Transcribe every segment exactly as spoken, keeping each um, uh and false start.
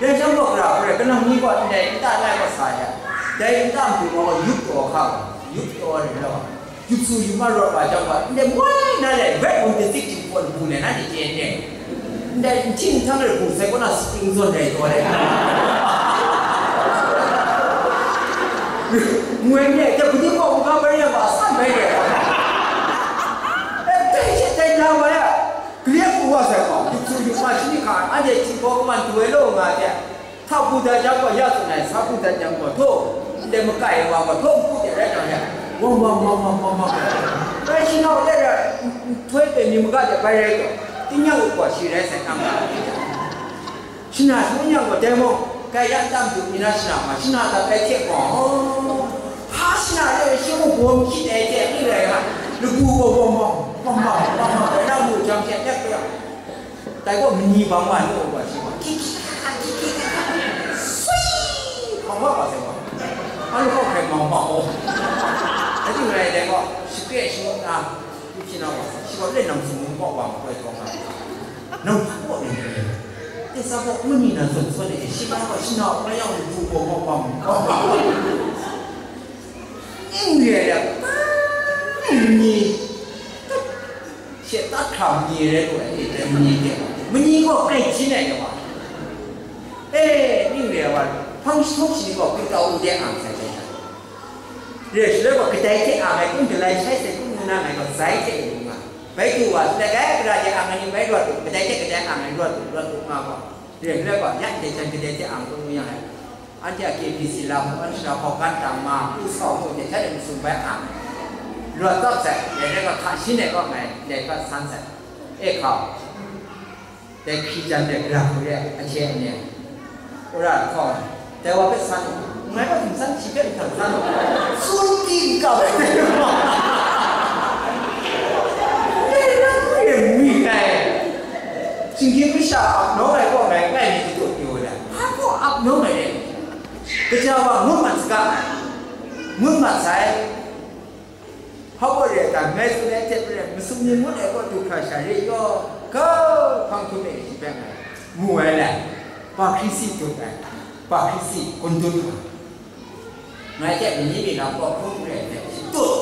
Dai jang gaw, gara hkoi rai, kanang mi gaw ndai nta lai gaw sa ai. Dai nta matu gaw yup taw hka gaw, yup taw ai rai law, yup su yup ma rawt wa jang gaw, ndai moi na le, red wun de zik jing kaw labu le na ni chye ne. Ndai nhtang nhtang rai bu sai kaw na spring zone rai taw ai. Moi ne, dai bu ni gaw, bu ga bai yang gaw, a san bai rai. E, dai she dai na wa ya. Kalep u wa sai gaw, yup su yup ma shani hka, anhte htinggaw kaman du ai law nga ai hte, hta bu dat jang gaw, ya tsun ai, sa bu dat jang gaw, htaw, ndai makai ai wa gaw, htaw npu de rai nang ya, wang wang wang wang wang wang. Rai shi nau de rai, nhtoi pe mi maga de bai rai gaw, tingnyang u gaw shi rai sai nang ga. Shana shangun yang gaw, dai mung, kai ya tam du mi na shana ma, shana ta kai hte gaw, ha shana de shi mung bawm hkyit ai hte, ni rai nga, labu gaw wang wang, wang wang, wang wang, rai na mu jang hte, nek kaya. Dai gaw mani bang wa nu wa shi wa, ki ki ka, ki ki ka, sui, hkawng wa wa sai wa. Anu hkawng hkrai mau mau. Dai ting rai dai gaw, shakre shangun na, yu hpyi na wa, shi gaw le nang sung ngu gaw wa ma koi taw nga. Nang hpa gaw ni ni. Te sa gaw mani na zawn zawn e, shi gaw shi na wa yang lu gaw wa wa ma. Ning re ya, ni. She tat hkra mani rai lu ai, e, dai mani de. Mani gaw kai hpyi ai wa. E, ning re wa, hpang jahtum shani gaw, kwi tau n de ang sai dai. Re shaloi gaw, kadai hte ang ai, kun galai shai sai, kun ngu na ngai gaw, zai hte lu nga. Bai du wa, shaloi gai, gara hte ang ai ni bai rawt u, kadai hte kadai ang ai rawt u, rawt u nga gaw. Re shaloi gaw, ya ndai jan kadai hte ang kun ngu yang ai. Anhte a K B C lam, anhte a hkawhkan dang ma, u sau mu de hta de masum bai ang. Rawt tawt sai, dai rai ga hka shin ai kaw ngai, dai hkat san sai. E hkau. Dai hkri jan de gara hku re, ahte ane. Wora hkawng, dai wa hpe san u. Ngai gaw hpyi san, shi hpe hpyi san u. Tsun ting kau ai. Dai rai hku re ngwi ai. Shinggyim masha ap nawng ai kaw ngai, ngai myit shadut pyaw ai. Hpa gaw ap nawng ai re. Kaja wa ngut mat saga ai, ngut mat sai. Hpa gaw re ai ta, ngai tsun ai hte maren, masum ni ngut ai kaw du hkra sha re yaw, kau hpang htum e shi hpe ngai mu ai le, Hpa Hkristu dut ai, Hpa Hkristu kun dut ai. Ngai hte mani mi lam kaw hkrum re ai hte shi dut,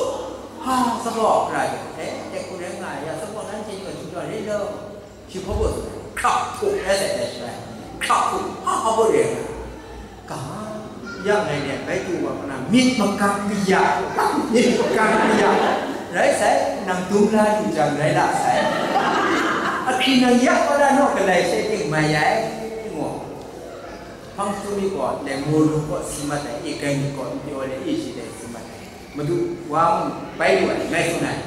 ha, sa gaw hkra de, eh, dai hku rai nga ai ya, sa gaw nanhte ni gaw du taw re law. Shi hpaw gaw tsun ai, hkrak htuk rai sai dai shi rai, hkrak htuk, ha, hpa gaw re ai. Ga, ya ngai ni bai du wa hkra, myit makang kaya, myit makang kaya, rai sai, nang dum la lu jang rai la sai. Ahkri nang ya wa la naw galai sai ting mai ai, ngu. Hpang htum mi gaw, le mu lu gaw si mat ai, e gai ni gaw, n pyaw le, e shi dai si mat ai. Madu wa mung bai lu ai, ngai tsun ai.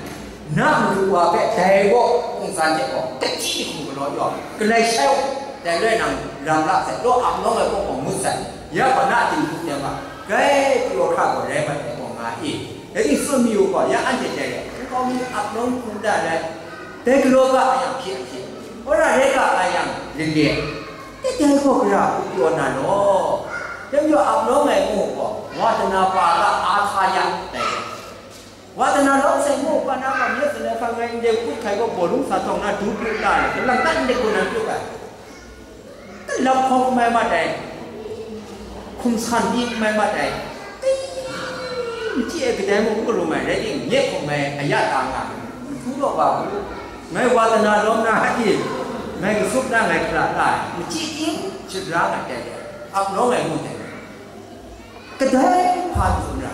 Na madu wa hpe dai gaw, kungsan hte gaw, kachyi hkum galaw yaw, galai shai u, dai rai nang, ram la sai, law ap nawng ai kaw gaw ngut sai, ya gaw na ting hku teng ma, grai pyaw hkra gaw rai mat ai gaw nga i. Dai ting tsun mi u gaw, ya anhte dai rai, nkau mi ap nawng hkum da rai, dai galaw ga a yang hpyi ahkye, wora rai ga a yang lile, Dai gaw gara hku pyaw na law, dai majaw ap nawng ai ngu gaw, wa dana pa ga a hka ya dai. Wa dana lawm sai ngu pa na ma myit sanai hkang ngai ndai kut hkai gaw bawlung sa htawng na du pru la ai, galang dat ndai hku nan pru ai. Galap hkawm mai mat ai, hkum san pyi mai mat ai. Machyi ai kadai mung n garum ai rai timung, nye hkum ngai a ya ta nga ai, n htu law ga hku, ngai wa dana lawm na a i, ngai kasup na ngai hkra ta ai, machyi ting shadra ngai tai ai, ap nawng ai ngu tai. Kadai hpa n tsun ra,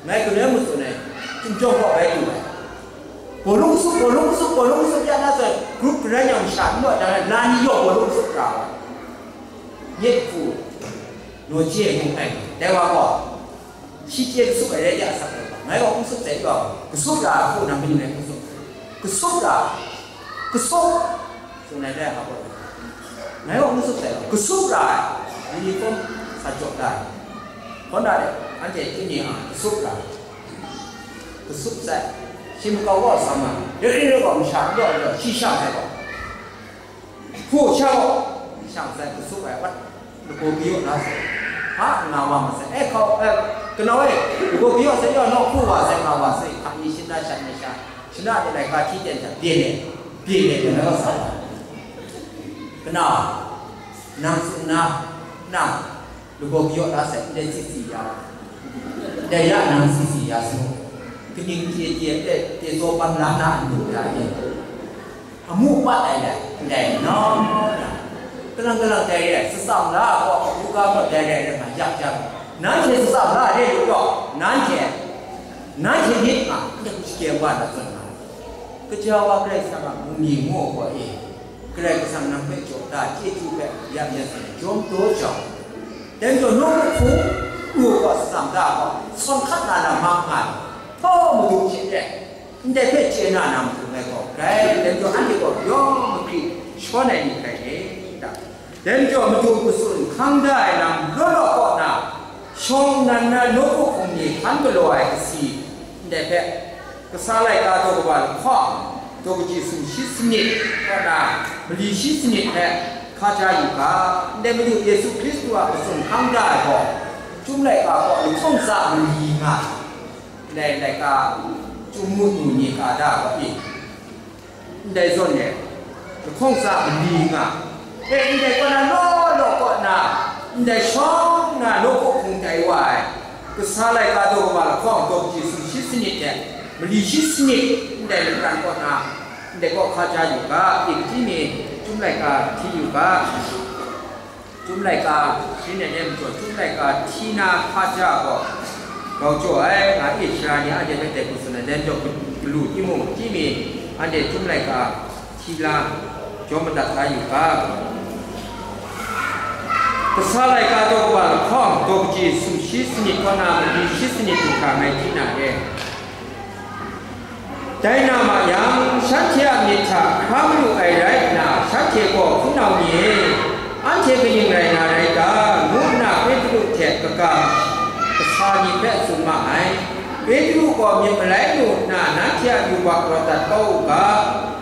ngai galoi matsun ai, chyingjawng kaw bai lu ai. Bawlung kasup, bawlung kasup, bawlung kasup ya na zawn, grup garai yang masha n lawt dan ai, la ni yaw bawlung kasup ra ai. Nye hku, naw chye mu ai, dai wa gaw, shi chye kasup ai rai de a sak ai gaw, ngai gaw n kasup sai gaw, kasup ra hku nang kaning rai n kasup? Kasup ra, kasup, tsun ai dai hpa gaw, ngai gaw n kasup sai gaw, kasup ra ai, uniform sa jaw da ai, hkawn da de, anhte chyeju ni a, kasup ra, kasup sai, shi makau gaw sa ma, rai rai gaw masha n lawt ai gaw, shi sha sai gaw, Hpaw sha gaw, shang sai kasup ai wat, lagaw kayawk la sai, hpa nna wa masai, e hkau, e, kanau e, lagaw kayawk sai yaw, naw hpaw wa sai, nga wa sai, hka ni shin na sha ni sha, shana de laika hti ten hta, byen e, byen e, byen e, wa sa wa. Kanau, Nang tsun na, nang lagaw kayawt la sai, ndai sisi ya, ndai ya nang sisi ya su, kaning chye chye de, de tsaw ban la na n lu ya e. Amu pat ai dai, ndai nawng na, kalang kalang dai rai, tsatsa mara gaw, kabu ga gaw dai rai rai nga, yak jang, nanhte tsatsa mara de lu gaw, nanhte, nanhte myit nga, ndai hku shakyen wa na tsun nga, kaja wa Karai Kasang a bungli ngu gaw e, Karai Kasang nang hpe jaw da, chyeju hpe ya myit sai, jawm daw jau. Dai majaw, nawku hpung lu gaw, tsam da gaw, sawn hkat na lam ma nga ai, htaw madu hte re, ndai hpe chye na na matu ngai gaw, grai, dai majaw, anhte gaw yawng mahkri shawn ai ni hkrai re ta? Dai majaw, madu matsun hkang da ai lam law law kaw na, shawng nnan na nawku hpung ni hkan galaw ai kasi, ndai hpe, Kasa laika daw kaba lahkawng, daw kaji sumshi sanit kaw na, mali shi sanit hpe hka ja yu ga, ndai Madu Yesu Hkristu a matsun hkang da ai gaw, Chyum laika kaw lahkawng tsa mali nga, ndai laika Chyum mut mu ni ka da ga pyi, ndai zawn e, lahkawng tsa mali nga, e, ndai kaw na law law kaw na, ndai shawng na nawku hpung tai wa ai, kasa laika daw kaba lahkawng, daw kaji sumshi sanit hte mali shi sanit, ndai lapran kaw na, ndai kaw hka ja yu ga, pyi, hti mi, Chyum laika hti yu ga, Chyum laika, shi nat e majaw, Chyum laika hti na hpa ja gaw, grau jaw ai, nga e, sara ni anhte hpe dai hku tsun ai, dai majaw, galu timung, hti mi, anhte Chyum laika hti la, jaw madat la yu ga. Kasa laika daw kaba lahkawng, daw kaji sumshi sanit kaw na, mali shi sanit du hkra ngai hti na re. Dai na ma yang, shanhte a myit hta hkra malu ai rai nna, shanhte gaw, "Hpunau ni e, anhte kaning rai na rai ta?" ngu nna Petru hte kaga kasa ni hpe tsun ma ai. Petru gaw myit malai lu nna, nanhte a yubak rawt dat kau u ga,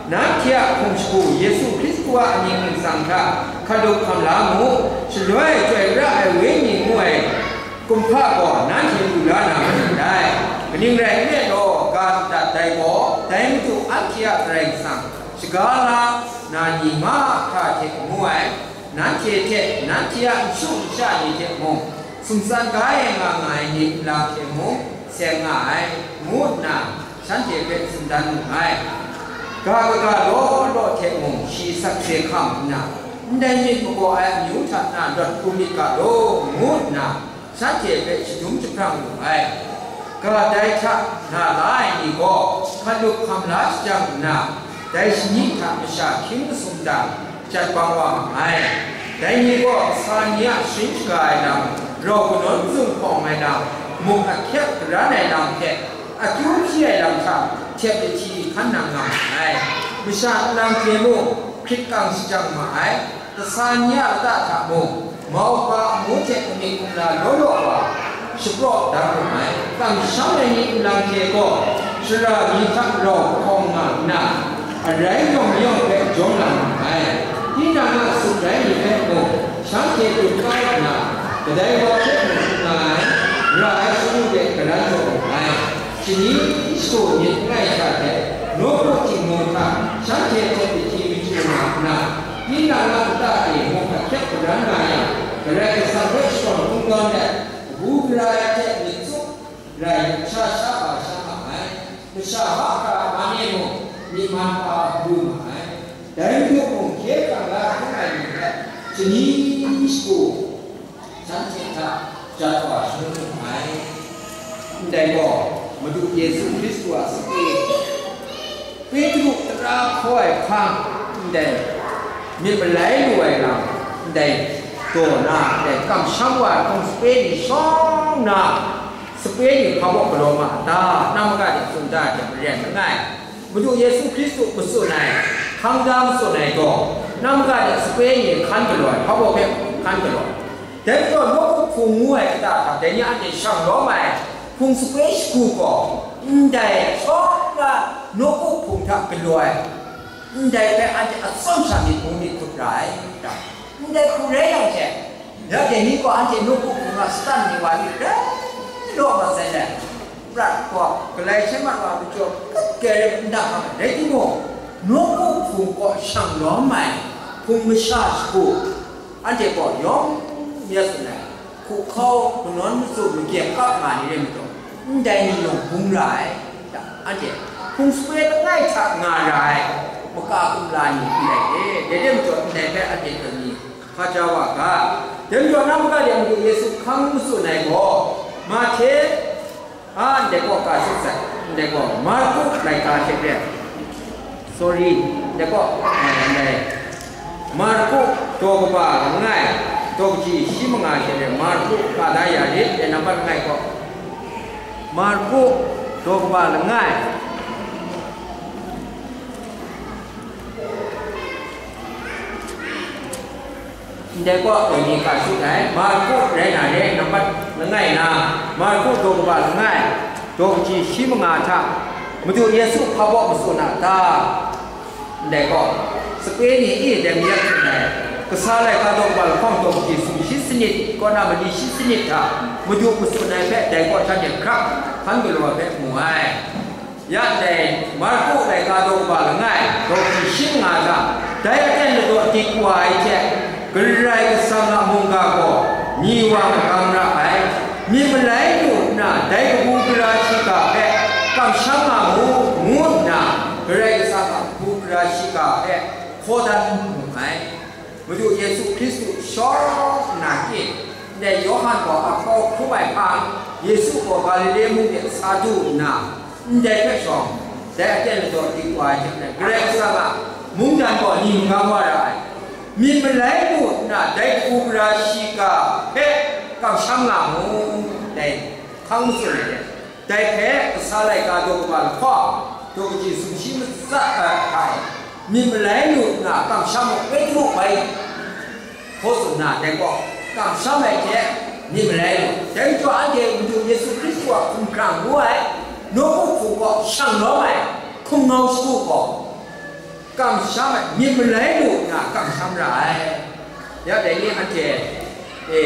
nanhte a hpung shagu Yesu Hkristu a amying ningsang hta hkalup hkam la mu, shaloi Chyoi Pra Ai Wenyi ngu ai kumhpa gaw nanhte lu la na manu ndai. Kaning rai nme law, ga madat dai gaw, dai Madu anhte a Karai Kasang shaga la na ni mahkra hte ngu ai, nanhte hte nanhte a nsu nsha ni hte mung, sumsan ga e nga nga ai ni nlang hte mung seng nga ai, ngu nna shanhte hpe tsun dan mu ai. Ga kaga law law hte mung shi sakse hkam nna, ndai myit magaw ai amyu hta na rawt pru myit ga law, ngu nna shanhte hpe shadum jahprang wu ai. Ga dai hta na la ai ni gaw hkalup hkam la shajang nna, dai shani hta masha hkying masum dang jat bang wa ma ai. Dai ni gaw kasa ni a sharin shaga ai lam, rau kanawn zunghkawng ai lam, muk ahkyep karan ai lam hte akyu hpyi ai lam hta htep lahti hkan nang nga ma ai. Masha nlang hte mung hkrit kang shajang ma ai. Kasa ni a lata hta mung, mauhpa amu hte kami kumla law law wa shapraw dan mu ai. Kamsham ai ni nlang hte gaw, sara ni hta rau hkawng nga nna, arai yawng mayawng hpe jawm la mu ai. Tinang a sut rai ni hpe mung, shanhte tut kau nna, kadai wa hpe mung n nga ai, ra ai shagu de garan jaw mu ai. Shani shagu myit langai sha hte, nawku htingnu hta shanhte hte lahti machyu nga nna, tinang a lata e muk ahkyep karan nga yang, Karai Kasang hpe shakawn kungdawn let, kabu gara ai hte myit tsup rai, sha sha wa sha ma ai. Masha mahkra man e mung, myi man pa lu ma ai. Dai Madu mung hkye hkrang la hkrum ai ni hpe, shani shagu shanhte hta jat wa shangun mu ai. Ndai gaw, Madu Yesu Hkristu a sape, Petru tara hkaw ai hpang, ndai myit malai lu ai lam, ndai daw na, ndai kamsham wa ai hpung sape ni shawng na, sape ni hpa baw galaw ma a ta? Nang maga de tsun da ai hte maren langai. Madu Yesu Hkristu matsun ai, hkang da matsun ai gaw, nang maga de sape ni hkan galaw ai, hpa baw hpe hkan galaw ai. Dai majaw, nawku hpung ngu ai kata hta dai ni anhte shang lawm ai hpung sape shagu gaw, ndai shawng na nawku hpung hta galaw ai, ndai hpe anhte atsawm sha myit ngu myit hkut ra ai, ndai hku rai yang hte, ya dai ni gaw anhte nawku hpung a Satan ni wa ni rai law mat sai let, prat gaw, galai hte mat wa majaw, kat grai rai n dang ai, rai timung, nawku hpung kaw shang lawm ai hpung masha shagu, Anhte gaw yawng ya tsun ai, hku hkau, manawn matsun, magyen kap nga ni rai majaw, ndai ni yawng bung ra ai, anhte hpung sape langai hta nga ra ai, maka kumla ni n rai de. Dai de majaw, ndai hpe anhte tawn ni hpa ja wa ga. Dai majaw, na maga de Madu Yesu hkang matsun ai gaw, Mahte, a, ndai gaw ka shut sai, ndai gaw Marku laika hte ren. Sorry, ndai gaw, eh, ndai Marku daw kaba langai, daw kaji shi manga hte ren, Marku ka da ya rit, dai nambat langai gaw. Marku daw kaba langai. Ndai gaw, dai ni ka shut ai, Marku rai na re, nambat langai na, Marku daw kaba langai, daw kaji shi manga hta, Madu Yesu hpa baw matsun a ta? Ndai gaw, sape ni e dai mayat hten ai, kasa laika daw kaba lahkawng daw kaji sumshi sanit, kaw na mali shi sanit hta, Madu matsun ai hpe, dai gaw shanhte hkrak hkan galaw ai hpe mu ai. Ya ndai Marku laika daw kaba langai, daw shi shi manga hta, dai aten ladaw dik wa ai hte, Karai Kasang a mungga gaw ni wa magam ra ai, myit malai lu nna dai kabu gara shiga hpe kamsham nga mu, ngu nna Karai Kasang a kabu gara shiga hpe hkaw dan mu ai. Madu Yesu Hkristu shawng nna e, ndai Yawhan gaw ap kau hkrum ai hpang, Yesu gaw Galile mung de sa du nna, ndai hpe shawng, dai aten ladaw dik wa ai hte maren, Karai Kasang a mungdan gaw ni magam wa ra ai, myit malai mu nna dai kabu gara shiga hpe kamsham nga mu, dai hkang matsun ai hte. Dai hpe kasa laika daw kaba lahkawng, daw kaji sumshi matsat ai hta e, myit malai lu nna kamsham ai Petru bai hkaw tsun nna, dai gaw kamsham ai hte myit malai lu. Dai majaw anhte Madu Yesu Hkristu a hkumhkrang ngu ai, nawku hku gaw shang lawm ai hkum ngau shagu gaw, kamsham ai, myit malai lu nna kamsham ra ai. Ya dai ni anhte, e,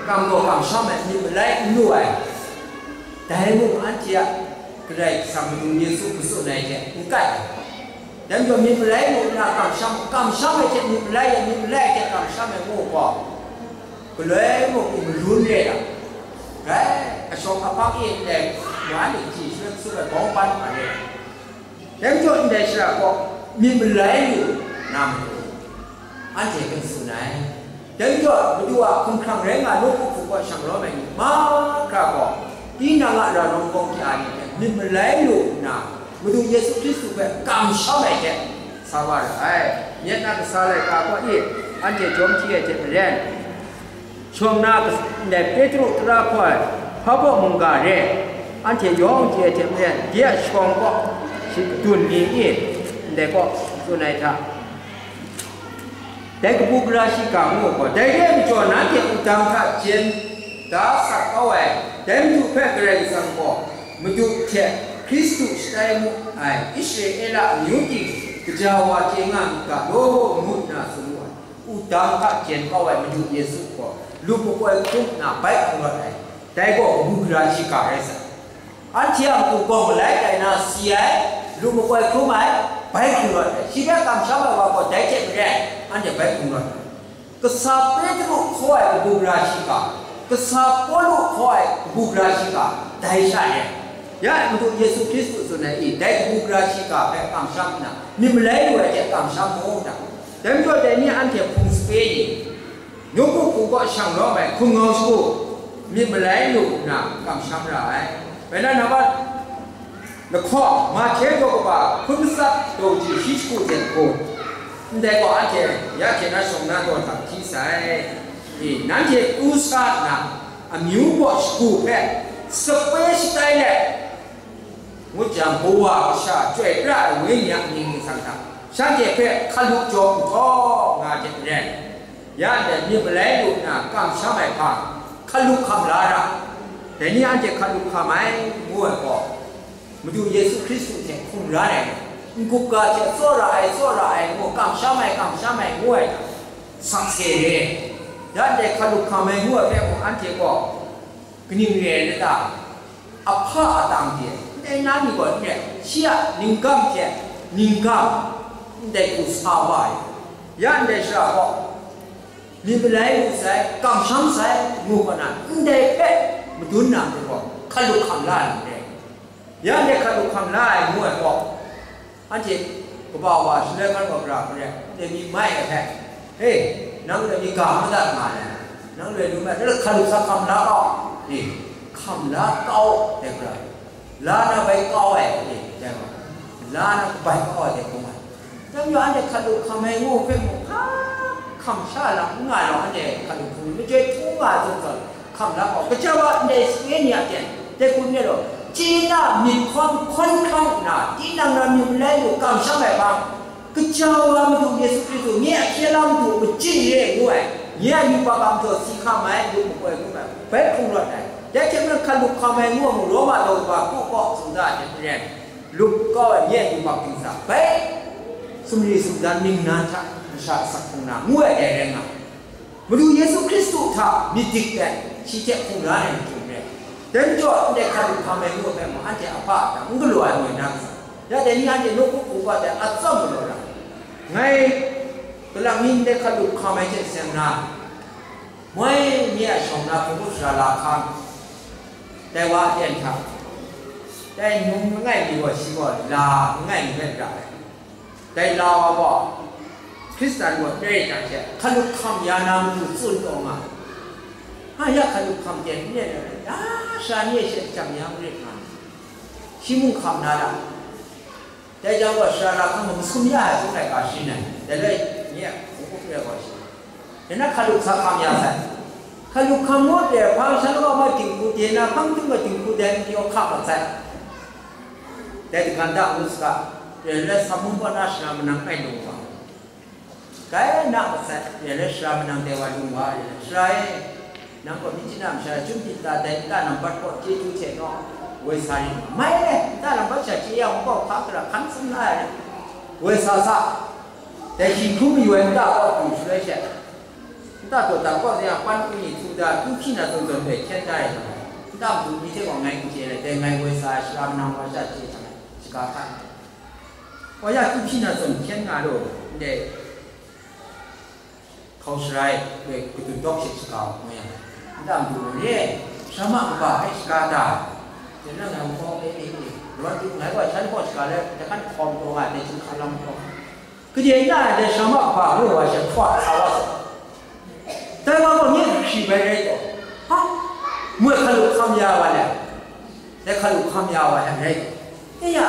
kam gaw kamsham ai, myit malai n lu ai. Dai mung anhte a Karai Kasang Madu Yesu matsun ai hte n kat ai. Dai majaw myit malai lu nna kamsham, kamsham ai hte myit malai ai, myit malai ai hte kamsham ai ngu gaw, galoi mung e marun re ai, rai, ashawng ahpang e ndai wa ni hti shalet tsup ai bawng ban hpa re ai. Dai majaw ndai shara gaw myit malai lu na matu, anhte hpe tsun ai. Dai majaw, Madu a hkumhkrang rai nga ai nawku hku gaw shang lawm ai ni mahkra gaw, tinang a ra rawng kawng hkya ni hte myit malai lu nna, Madu Yesu Hkristu hpe kamsham ai hte sa wa ra ai. Myit na kasa laika gaw e, anhte jawm hti ai hte maren, shawng na kas-, ndai Petru tara hkaw ai hpa baw mungga re, anhte yawng chye ai hte maren, de a shawng kaw shi kadun ni e, ndai kaw tsun ai hta, dai kabu gara shiga ngu gaw, dai re ai majaw, nanhte wudang hta jen da sat kau ai, dai Madu hpe Karai Kasang gaw, Madu hte Hkristu shatai mu ai Israela amyu ting kaja wa chye nga myit ga law, ngu nna tsun wu ai. Wudang hta jen kau ai Madu Yesu gaw, lu makoi hkrum nna bai hkrung rawt ai, dai gaw kabu gara shiga rai sai. Anhte a matu gaw malai tai na si ai, lu makoi hkrum ai, bai hkrung rawt ai. Shi hpe kamsham ai wa gaw dai hte maren, anhte bai hkrung rawt ai. Kasa Petru hkaw ai kabu gara shiga, kasa Pawlu hkaw ai kabu gara shiga, dai sha re ai. Ya e, Madu Yesu Hkristu tsun ai i, dai kabu gara shiga hpe kamsham nna, myit malai lu ai hte kamsham mu nna, dai majaw dai ni anhte hpung sape ni, nawku hku kaw shang lawm ai hkum ngau shagu, myit malai lu nna kamsham ra ai. Bai na, nambat lahkawng, Mahte daw kaba hkun matsat daw kaji shi shagu hte hku, ndai gaw anhte ya hte na shawng na daw hta hti sai. E, nanhte pru sa nna, amyu baw shagu hpe sape shatai let, ngut jang, kawa kasha chyoi pra ai Wenyi a mying ningsang hta, shanhte hpe hkalup jaw nhtawm nga ai hte maren, ya ndai myit malai lu nna kamsham ai hpa hkalup hkam la ra, dai ni anhte hkalup hkam ai, ngu ai gaw, Madu Yesu Hkristu hte hkum ran ai, n-gup ga hte tsawra ai, tsawra ai, ngu, kamsham ai, kamsham ai, ngu ai hta, sakse re. Ya ndai hkalup hkam ai ngu ai hpe mung, anhte gaw kaning re ai n ta? Ahpa a tang hte, ndai na ni gaw n rai, shi a ninggam hte ninggam ndai hku sa wa ai. Ya ndai shara gaw, myit malai lu sai, kamsham sai, ngu gaw na, ndai hpe madun na myit gaw, hkalup hkam la ai myit dai. Ya ndai hkalup hkam la ai ngu ai gaw, anhte kaba wa shaloi hkan gaw gara hkun rai, ndai myit mai ai hpe, he, nang ndai myit ga madat nga ai, nang ndai lu mai, dai hkalup sa hkam la gaw, e, hkam la kau, dai gara. La na bai kau ai, e, dai wa. La na bai kau ai, dai hkrum ai. Dai majaw, anhte hkalup hkam ai ngu hpe mung, hpa hkam sha lam n nga law, anhte hkalup hkam ai, majoi htum nga ai zawn zawn, hkam la kau. Gaja wa ndai sape ni a ten, dai hkrum ni law, chye na myit hkawn hkawn hkang nna, tinang na myit malai lu kamsham ai hpang, Gaja wa Madu Yesu Hkristu, nye a hkye la Madu, majin re ngu ai, nye a yubak a majaw si hkam ai, lu makoi hkrum ai, bai hkrung rawt ai. Dai hte maren hkalup hkam ai ngu ai mung, Roma daw kaba kru kaw sumda ai hte maren, lup kau ai nye a yubak dingsa bai sumri sumdan ningnan hta masha asak hkrung na, ngu ai dai rai nga ai. Madu Yesu Hkristu hta myit dik ai, shi hte hkungran ai majaw re. Dai majaw, ndai hkalup hkam ai ngu ai hpe mung, anhte a hpa a hta n galaw ai moi na majaw, ya dai ni anhte nawku hpungga hte a tsawm galaw ra. Ngai, kalang ni ndai hkalup hkam ai hte seng na, moi nye a shawng na hpung sara la hkang, dai wa aten hta, dai num langai mi gaw shi gaw la langai mi hpe ra ai. Dai la wa gaw, Hkristan gaw n rai hta hte, hkalup hkam ya na matu tsun taw nga. Nga ya hkalup hkam ten n rai, ya sara ni e she jang ya marit nga, shi mung hkam na ra. Dai jang gaw, sara la hkang masum ya ai hpung laika shin ai, dai lai nye a hpung up re gaw shi. Dai na hkalup sa hkam ya sai. Hkalup hkam ngut de, hpang shan gaw ma dinghku de na, hpang htum gaw dinghku de n pyaw hkap mat sai. Dai dagan da ngu saga, re ai sara mung kaw na sara manang ai lung wa. Dai na mat sai, re ai sara manang dai wa lung wa ai, sara e, nang gaw myi chyeju masha chyum byin ta dai nta nambat kaw chyeju hte naw woi sa rit nga. Mai e, nta nambat sha chye yang gaw hpa gara hkan tsun la ai, woi sa sa. Dai shi hkrum mayu ai nta kaw du shaloi she, nta daw da kaw zang yang, pan kru ni htu da, kyu hpyi na zawn zawn hpe hkyen da ai, nta madu ni hte gaw ngai n chye ai, dai ngai woi sa ai sara manang wa sha chye ai, shaga hkan. Wa ya kyu hpyi na zawn hkyen nga lu, ndai hkau sharai, kadun dawk hte shaga wa yang, nta madu ni, sara ma kaba hpe shaga ta? Dai na ngai hkaw e e e, rawn du ngai gaw shan hpaw shaga let, dai hkan hkawm taw nga ai, dai chyum hkan lam hkaw. Kaje nna dai sara ma kaba ngu wa she hkawt sa wa sai. Dai wa gaw nye hkri bai rai taw, ha? Moi hkalup hkam ya wa le, dai hkalup hkam ya wa le rai taw, e ya,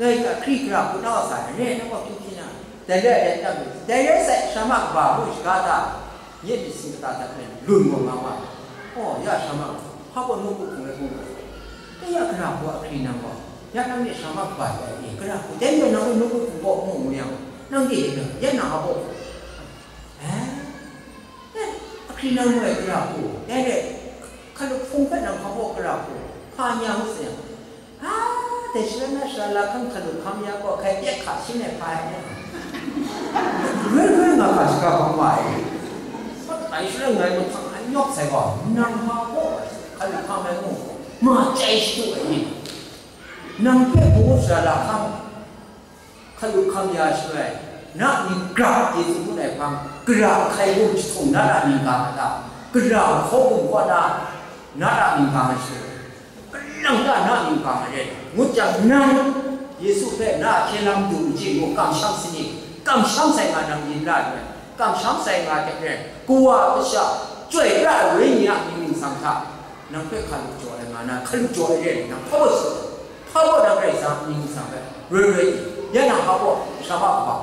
ngai hkri gara hku na wa sa ai, re na gaw kyu hpyi na, dai rai dai tam, dai rai sai, sara ma kaba ngu shaga ta? Nye myit sin kata hta hpe lun gaw nga wa, aw, ya sara ma, hpa gaw nawku hpung rai bung ai, e ya, gara hku a hkri nang gaw, ya nang nye sara ma kaba dai e, gara hku, dai majaw nang gaw nawku hpung kaw mu ngu yang, nang de e nang, ya nang hpa gaw, eh, eh, ahkri nang ngu ai gara hku, dai re, hkalup hpung hpe nang hpa gaw gara hku, hpa nya ngu sa yang, a, dai shaloi na sara la hkang hkalup hkam ya gaw, hkai pyak hka shin ai hpa ai, roi roi nga hka shaga hpang wa e. Ai shaloi ngai mahtang an yawk sai gaw, nang hpa gaw hkalup hkam ai ngu, ma chyai shadu ai ni, nang hpe hpung sara la hkang, hkalup hkam ya shaloi, na mying gra chye tsun ngut ai hpang, gara hkai bum jahtum na ra mying ga ai ta? Gara hkaw bum kaw na, na ra mying ga ai shaloi, kalang ta na mying ga ai rai ngut jang, nang Yesu hpe na hkye lam du n chye ngu kamsham sani, kamsham sai nga nang yin la ai, kamsham sai nga hte maren, kawa kasha, chyoi pra ai Wenyi a mying ningsang hta, nang hpe hkalup jaw ai nga na, hkalup jaw ai re ai nang hpa baw sa, hpa baw nang Karai Kasang a mying ningsang hpe roi roi, ya na hpa baw sara ma kaba,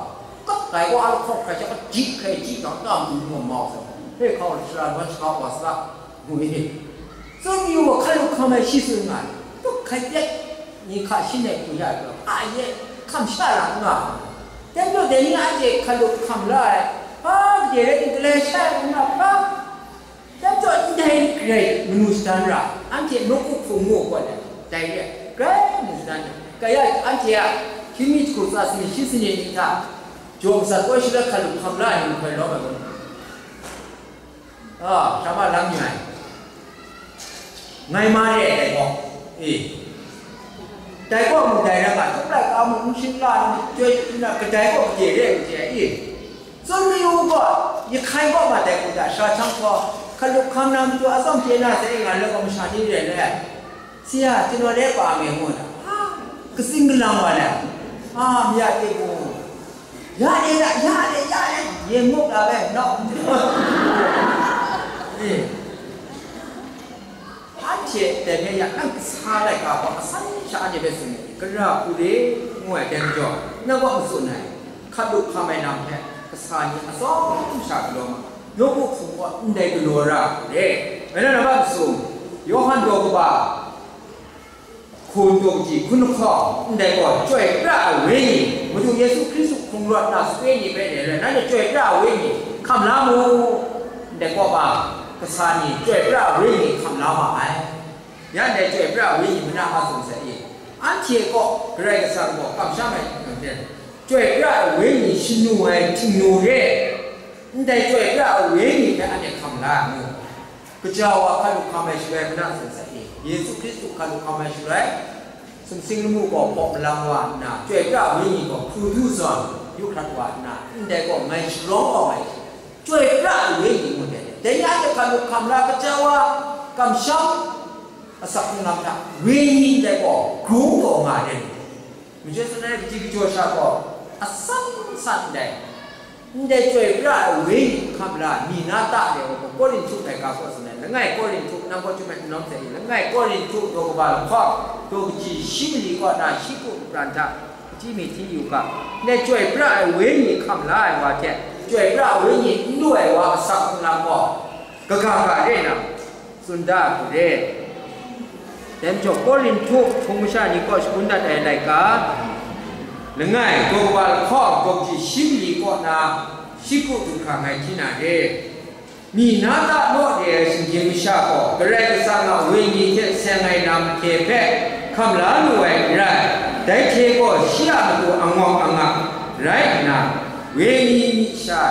kat ai gaw a lahkawng hkrai sha, kaji hkrai ji jang, tam du ngu mau sa, hpe hkau sara, wan shaga wa sa, ngu mi ni? Tsun yu gaw, hkalup hkam ai shi tsun nga ai, tuk hkai pyak ni hka shin ai hku ya ai gaw, a ye, hkam sha ra n nga ai. Dai majaw, dai ni anhte hkalup hkam la ai, hpa gade rai timung, galai sha ai n nga hpa, dai majaw, ndai grai manu shadan ra, anhte nawku hpung ngu gaw dai, dai re ai, grai manu shadan ra. Kaya anhte a hkying mi jahku tsa sani shi sani ni hta, jaw masat koi shaloi hkalup hkam la ai ni mahkoi lawm ai gaw, a, sara ma lang yu ai. Ngai ma re ai dai gaw, e, dai gaw mu dai rai nga, tup laika mung n shing la, n chyoi n na, kadai gaw gade re ai, gade ai, e, tsun mayu gaw, Yahkai kaw ma dai hku da, sara hkyang hkaw, hkalup hkam na matu atsawm chye na sai nga, loi wa masha ni rai le, "Sara, ကျွန်တော်လည်းပါမယ်" ngu na, katsing kalang wa le, a, maya kye mu, ya de, ya, ya de, ya de, yen muk la bai, nawk, e, anhte dai hpe ya nang kasa laika hpa asan sha anhte hpe tsun ai, gara hku re ngu ai dai majaw, nang kaw matsun ai, hkalup hkam ai lam hpe kasa ni atsawm sha galaw ma, nawku hpung kaw ndai galaw ra ai hku re. Ngai na, na hpa masum, Yawhan daw kaba hkun daw kaji hkun lahkawng ndai gaw Chyoi pra ai Wenyi, Madu Yesu Hkristu hkrung rawt na sape ni hpe re ai, nanhte Chyoi pra ai Wenyi hkam la mu, ndai kaw pa kasa ni Chyoi pra ai Wenyi hkam la ma ai. Ya ndai Chyoi pra ai Wenyi mana a tsun sai i? Anhte kaw Karai Kasang gaw kamsham ai hte, Chyoi pra ai Wenyi shanu ai htingnu re, ndai Chyoi pra ai Wenyi hpe anhte hkam la ai mu. Kaja wa hkalup hkam ai shaloi mana tsun sai i? Yesu Hkristu hkalup hkam ai shaloi, sumsing lamu gaw hpaw malang wa nna, Chyoi pra ai Wenyi gaw hkru du zawn yu hkrat wa nna, ndai gaw ngai sharawng kau ai, Chyoi pra ai Wenyi ngu ai. Dai ni a hte hkalup hkam la, kaja wa kamsham asak hkrung lam hta Wenyi ndai gaw grung taw nga ai. Majaw tsun ai, kaji kajaw sha gaw asan san ndai, ndai Chyoi pra ai Wenyi hkam la mi na ta re ai gaw, Korinhtu laika kaw tsun ai, langai Korinhtu, nang gaw chyum ai n lawm sai i, langai Korinhtu daw kaba lahkawng, daw kaji shi mali kaw na shi ku kapran hta, Timoti yu ga, ndai Chyoi pra ai Wenyi hkam la ai wa hte, Chyoi pra ai Wenyi n lu ai wa asak hkrung lam gaw, kaga ga re na, tsun da ai hku re. Dai majaw, Korinhtu hpung masha ni kaw shangun dat ai laika, langai, daw kaba lahkawng, daw kaji shi mali kaw na, shi ku du hkra ngai hti na re. Mi na ta naw re ai shinggyim masha gaw Karai Kasang a Wenyi hte seng ai lam hte hpe hkam la lu ai n rai, dai hte gaw shi a matu angawk angak rai nna, Wenyi myit sha,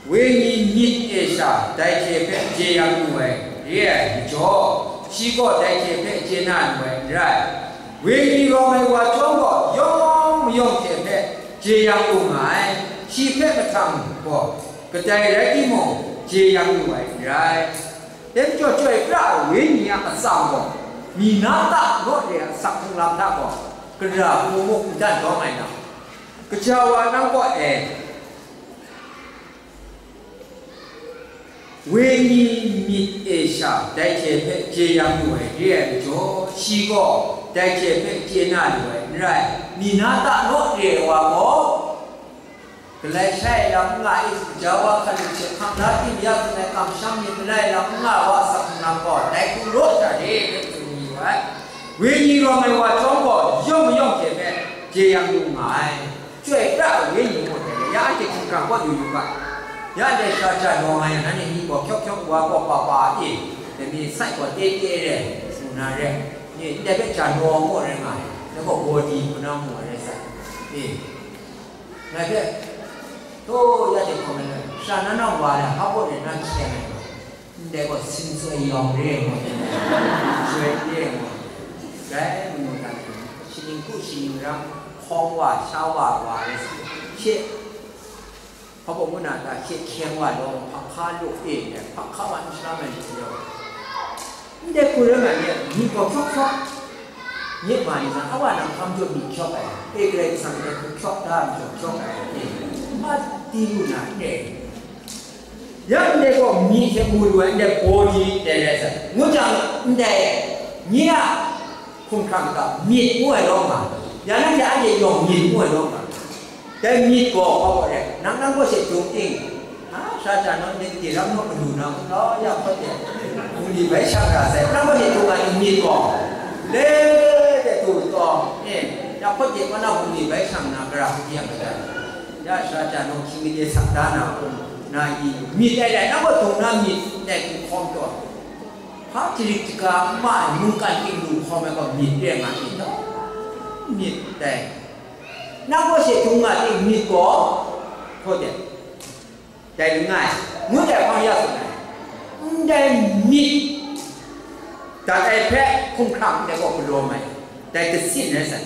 Wenyi myit e sha dai hte hpe jeyang lu ai re ai majaw, shi gaw dai hte hpe chye na lu ai n rai. Wenyi rawng ai wa chyawm gaw yawng mayawng hte hpe jeyang lu nga ai, shi hpe mahtang gaw, kadai rai timung, jeyang lu ai n rai. Dai majaw, Chyoi pra ai Wenyi a atsam gaw, mi na ta naw re ai asak hkrung lam hta gaw, gara hku muk n dan dawng ai lam, kaja wa nang kaw e, Wenyi myit e sha dai hte hpe jeyang lu ai re ai majaw, shi gaw dai hte hpe chye na lu ai n rai. Mi na ta naw re ai wa gaw, galai shai lam n nga i, kaja wa hkalup hte hkam la tim ya tsun ai kamsham myit malai lam n nga wa asak hkrung lam gaw, dai hku raw sha re, ngu tsun mayu ai. Wenyi rawng ai wa chyawm gaw, yawng mayawng hte hpe jeyang lu nga ai. Chyoi pra ai Wenyi ngu ai, ya anhte hkingrang kaw yu yu ga. Ya ndai sara ja nawng ai, nanhte ni gaw hkyawk hkyawk wa gaw pa pa e, dai mi sai gaw te te re, suna re, ni ndai hpe ja nawng gaw rai nga ai, dai gaw body hpunang mu ai rai sai. E, ngai hpe, taw ya hte hkawm ai, sara na nawng wa ai, hpa baw de na hkyen ai. Ndai gaw sin soi yawng re ai ngu, soi re ai ngu, dai manu dan, shaning ku shaning rang, hkawng wa, sha wa, wa ai hte, hpa baw ngu na ta, hkye hkyeng wa law, hpa hka lu e ndai, hpa hka wa n shara mai lu yaw. Ndai hku rai nga ni, ni gaw hkyawk hkyawk, nye ma ni sa, a wa nang hkam jaw mi hkyawk ai, e Karai Kasang ndai hku hkyawk da, mi hkyawk ai, e, ma di lu na, e. Ya ndai gaw, myit hte mu lu ai, ndai body dai rai sai. Ngu jang, ndai nye a hkumhkrang hta myit ngu ai rawng nga, ya nanhte anhte yawng myit ngu ai rawng nga. Dai myit gaw, hpa gaw re, nang nang gaw she dung ting, a, sara ja naw, ndai gade ram naw manu na, ngu law, ya hpawt de, bungli bai shang ra sai, nang gaw she dung ai myit gaw, le de du taw, e, ya hpawt de, kaw na bungli bai shang na, gara hku yang ai. Ya sara ja naw hkying gade sak da na hkrum na i, myit ai rai, nang gaw dung na myit ndai hku hkawm taw, hpa jarit jaga n ma ai mungkan king lu hkawm ai gaw myit re nga i, myit dai. Nang gaw she dung nga ting myit gaw, hkaw de, dai langai, ngut ai hpang ya tsun ai. Ndai myit dat ai hpe hkumhkrang ndai gaw galaw mai, dai datsin rai sai.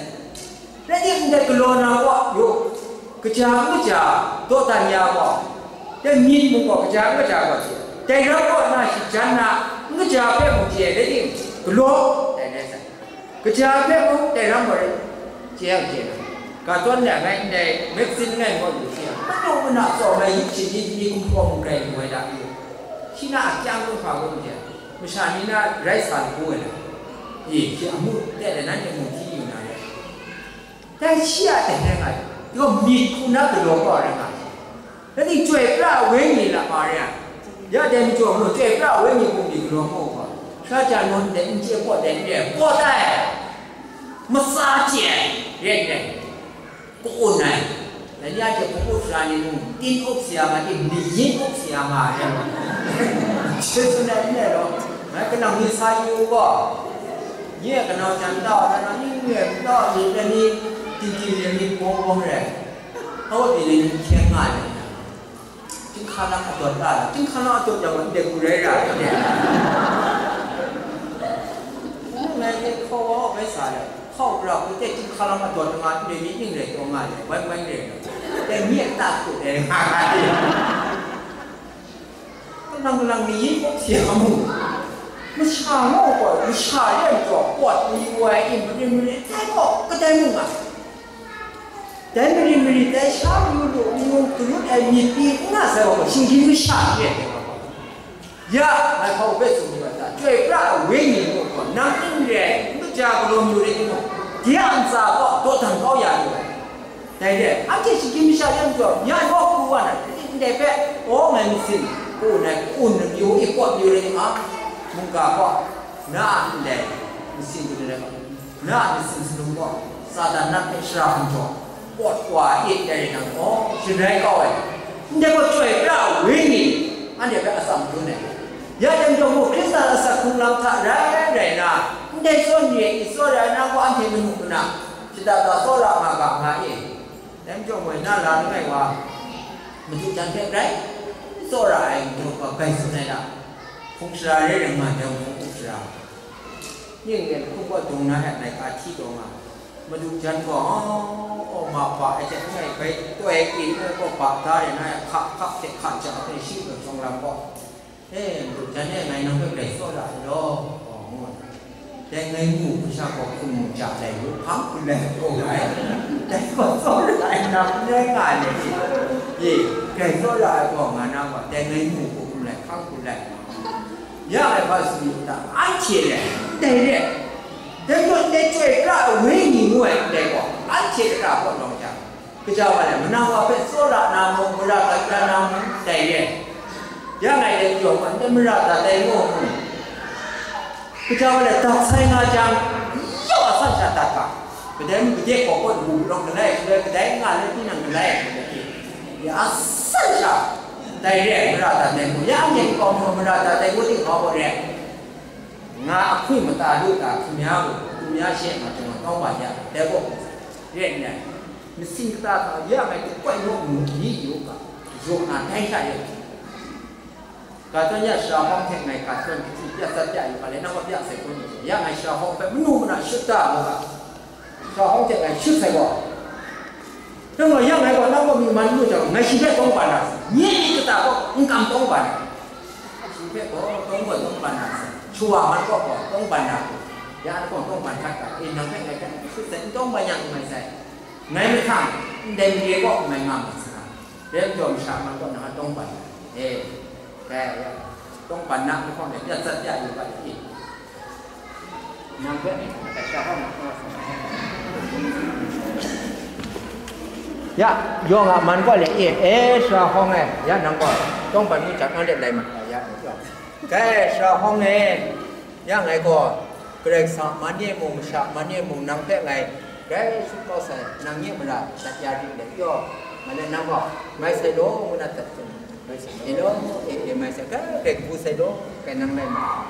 Rai timung, ndai galaw na gaw, yu, kaja n kaja, dawdan ya gaw, Dai myit mung gaw kaja n kaja gaw chye, dai ram kaw na shi jan na, n kaja hpe mung chye, rai tim, galaw, dai rai sai. Kaja hpe mung dai ram gaw rai, chye yang chye na. Ga tawn de, ngai ndai magazine ngai gaw lu shi yang, manu mana tsaw ngai yip shi ni ni kumhpaw mung rai lu ai da, shi na a kyang lu hpa gaw n chye, masha ni na rai sa lu ai da. Ye, shi amu teng de, nanhte mung hti yu na rai. Dai shi a teng rai nga, myit hku na galaw kau rai nga. Dai ni Chyoi Pra Wenyi lam ma re ai. Ya dai majaw mung, Chyoi Pra Wenyi bungli galaw mu hkra, sha ja nawn ndai n chye pawt dai n re ai, pawt ai, matsa chye ai, re ndai, ka-un ai. Dai ni a hte hpung up sara ni mung, tin up sa ya nga, tin ni yin up sa ya nga ai. Shi tsun ai n rai law, ngai kanang ni sa yu u gaw, nye a kanau jan tau, kanau ni ngu ai, tau ni, dai ni, tingting ni, bawng bawng re ai. Hpa wa pyi ni hkyen nga ai. Chyinghka lam adawt ta la, chyinghka lam adawt yang gaw, ndai hku rai ra ai, ndai. Ngai e hkaw wa bai sa le, hkaw pra hku te chyinghka lam adawt nga, ndai myit ning rai taw nga le, wai wai rai nga. Dai myit ta hku dai nga nga ai. Kalang kalang ni yin kawk hte a mu. Masha ngaw gaw, masha yan gaw, pawt ni wai in, marin marin, tai gaw, kadai mung nga. Dai mari mari dai sha mayu lu n ngu garut ai myit pyi n nga sai wa gaw, shinggyim masha n re ai wa gaw. Ya, ngai hpa hpe tsun yu ai ta, Chyoi Pra ai Wenyi mung gaw, nang n re ai, n kaja galaw mayu rai timung, de a ntsa gaw dawdan kau ya lu ai. Dai re, anhte shinggyim masha yan jaw, nya gaw hku wa na, ndai hpe, aw, ngai masin, ka-un ai, ka-un ai mayu, i pawt mayu rai timung, mungga gaw, na a ndai masin, ka-un ai, na a masin salum gaw, Satan na hpe shara hkum jaw, pawt wa e, dai rai nang gaw, sharai kau ai. Ndai gaw Chyoi Pra ai Wenyi, anhte hpe atsam dun ai. Ya dai majaw mung, Hkristan asak hkrung lam hta rai rai na, ndai tsawra ni e tsawra ai na gaw, anhte manu mana, shada da tsawra nga ga nga e. Dai majaw mung, na la langai wa, Madu jan hpe rai tsawra ai, Madu gaw bai tsun ai ta? Hpung sara rai rai nga, dai hpung up sara. Ning e hkum gaw dung na hte laika hti taw nga. Madu jan gaw, aw, ma ba ai hte, ngai bai toi e, ngai gaw ba da e, na e hka hka hte hka ja hte shi taw shawng lam gaw, e, Madu jan e, ngai nang hpe grai tsawra ai law, gaw ngu ai. Dai ngai mu hku sha gaw hkum mu ja dai wu, hpang hku lai taw ai. Dai gaw tsawra ai, nang n rai nga ai ni? Ye, grai tsawra ai gaw nga na gaw, dai ngai mu hku hkum lai, hpang hku lai. Ya ngai hpa tsun yu ta, anhte le, ndai re, dai gaw ndai Chyoi Pra ai Wenyi ngu ai ndai gaw, anhte kata kaw lawng jang, kaja wa le, manang wa hpe tsawra na mung, mara gat na mung, ndai re. Ya ngai dai jaw hpa, ndai mara gat ai ngu mung, kaja wa le, dak sai nga jang, yau a san sha dat ga. Kadai mung gade gaw gaw, lu palawng galai, shaloi kadai nga le tinang galai, ya a san sha, dai re ai, mara gat ai ngu, ya anhte nkau ngu mara gat ai ngu ting hpa gaw re ai. Nga ahkui mata lu ta hkrum ya gaw, hkrum ya she nga jang tawng wa ya, dai gaw re nna, masin kata hta ya ngai dai koi naw ngu ni yu ga, yaw na dai sha re. Ga tawn ya, sara hawng hte ngai ga tawn kahti pya tsat pya yu ga le, nang gaw pya sai hkrum yu, ya ngai sara hawng hpe manu mana shut da mu ga. Sara hawng hte ngai shut sai gaw, nang gaw ya ngai gaw, nang gaw myi man n lu jang, ngai shi hpe tawng ban na sai, nye myit kata gaw n kam tawng ban na, shi hpe gaw tawng gaw tawng ban na sai, shawa man gaw gaw tawng ban na, ya nang gaw tawng ban hkat ga, e, nang hpe ngai hpe shut sai, n tawng ban yang n mai sai, ngai mahtang ndai mare gaw n mai nga ma sai, dai majaw masha man gaw nang a tawng ban na, e, dai ya, tawng ban na mahkawng de pya tsat pya yu ga le, e. Nang hpe, sha hawng, ya, yawng a man gaw le, e, e, sara hawng e, ya, nang gaw, tawng ban ngu jang, nang let lai ma, ya, ya, dai sara hawng e, ya, ngai gaw, Karai Kasang a man e mung, masha a man e mung, nang hpe ngai grai shut kau sai, nang nye mara dat ya ring let yaw, ma le, nang gaw, mai sai law, ngu na dat tsun, mai sai, e law, e, e, mai sai, grai, grai kabu sai law, kai nang lai ma.